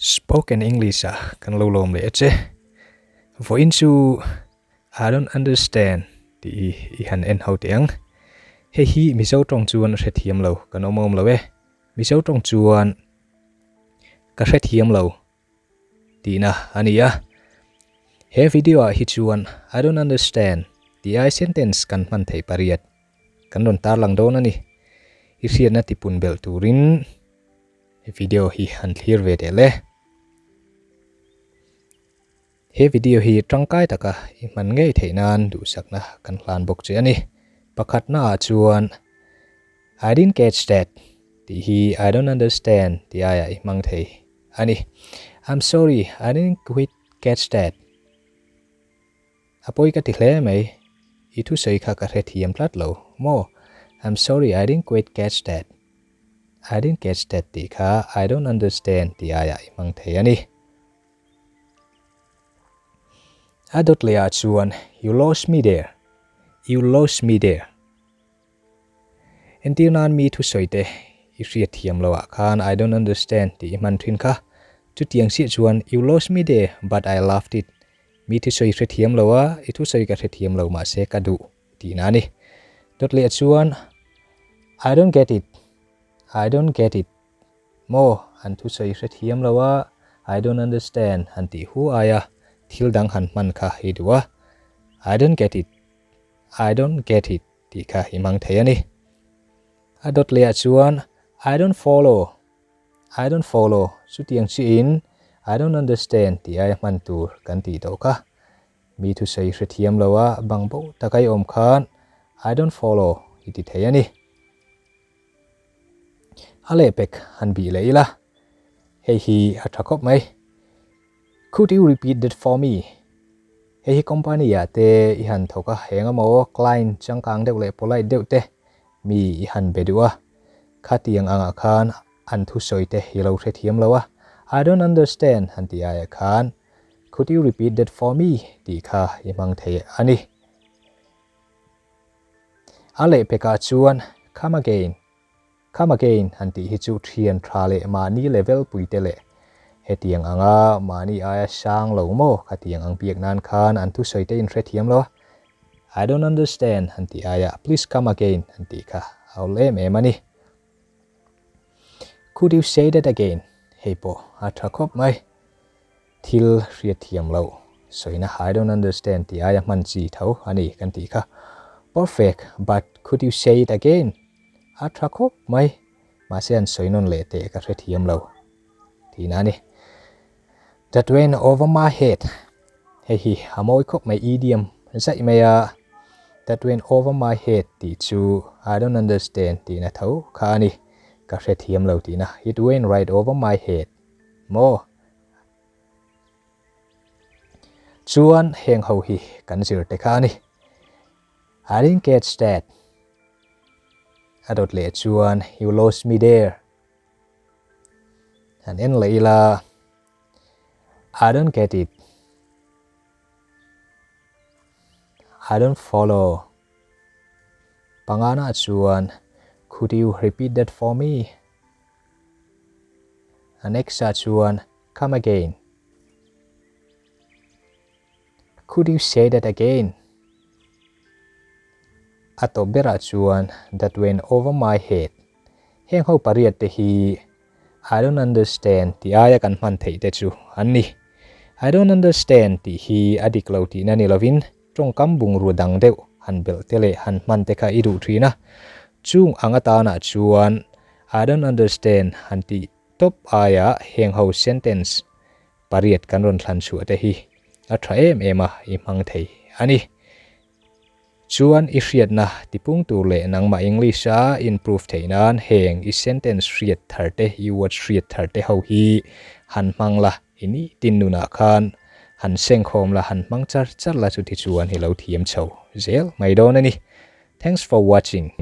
Spoken English ah kan lo lawm leh a che. Vawiin chu I don't understand tih hi i han en ho teh ang. Hei hi Mizo tawng chuan a hrethiam lo kan awm awm lo e. Mizo tawng chuan ka hrethiam lo tihna a ni a. He video ah hi chuan I don't understand tih ai sentence kan hman theih pariat kan rawn tarlang dawn a ni. I hriatna tipun belh turin He video hi han thlir ve teh le. He video hi tangkai taka i hman ngei theih nan duhsakna kan hlan bawk che a ni. Pakhatna ah chuan I didn't catch that tih hi I don't understand tih aiah i hmang thei a ni. I'm sorry, I didn't quite catch that. A pawi ka ti hle mai. I thusawi kha ka hrethiam tlat lo maw? I'm sorry, I didn't quite catch that. I didn't catch that tih kha I don't understand tih aiah i hmang thei a ni. A dawt lehah chuan You lost me there, you lost me there. Entir nan mi thusawi te i hriat thiam lo ah khan I don't understand tih i hman thin kha. Chutiang chiah chuan You lost me there but I loved it. Mi thusawi i hrethiam lo a, i thusawi ka hrethiam lo mahse ka duh tihna a ni. Dawt leh chuan I don't get it, I don't get it maw an thusawi i hrethiam lo a, I don't understand han tih hu aia thil dang han hman kha i duh a, I don't get it, I don't get it. Tih kha i hmang thei a ni. A dawt leh ah chuan I don't follow, I don't follow chutiang chiin I don't understand tih aia hman tur kan tih tawh kha. Mi thusawi hrethiam lo a bang bo taka i awm khan I don't follow i ti thei a ni. A lehpek han bih leh ila, hei hi a tha khawp mai. Could you repeat that for me? Hei hi company ah te i han thawk a, eng emaw client changkang deuh leh polite deuh te mi i han be duh a, khatiang angah khan an thusawi te i lo hrethiam lo a, I don't understand han tih aiah khan Could you repeat that for me? tih kha i hmang thei a ni. A lehpekah chuan Come again. Come again han tih hi chu thian tha leh mahni level pui te leh hetiang anga mahni aia sang lo maw khatiang ang biak nan khan an thusawi te in hrethiam lo a, I don't understand han tih aia please come again han tih kha a awl em em a ni. Could you say that again? Hei pawh a tha khawp mai. Thil hriatthiam loh sawina I don't understand tih aia hman chi tho a ni kan tih kha. Perfect, but could you say it again? A tha khawp mai, mahse an sawi nawn leh teh ka hrethiam lo tihna a ni. That went over my head, hei hi a mawi khawp mai idiom zaih mai a, that went over my head tih chu I don't understand tihna tho kha a ni, ka hrethiam lo tihna, it went right over my head maw? Chuan heng ho hi kan zir te kha a ni. I didn't catch that. A dawt leh chuan you lost me there. Han en leh ila I don't get it. I don't follow. Pangana chuan could you repeat that for me? A next ah chuan come again. Could you say that again? A tawp berah chuan that went over my head. Heng ho pariat te hi I don't understand tih aia kan hman theih te chu an ni. I don't understand tih hi a dik lo tihna ni lovin tawngkam bungrua dang deuh han belh te leh han hman te kha i duh thin a. Chung ang atanah chuan I don't understand han tih tawp aia heng ho sentence pariat kan rawn thlan chhuah te hi a tha em em a i hmang thei a ni. Chuan i hriatna tipung tur leh nangmah English a improve theih nan heng i sentence hriat thar te i words hriat thar te ho hi han hmang la i nitin nunah khan han sengkhawm la han hmang char char la chuti chuan i lo thiam chho zel mai dawn a ni. Thanks for watching.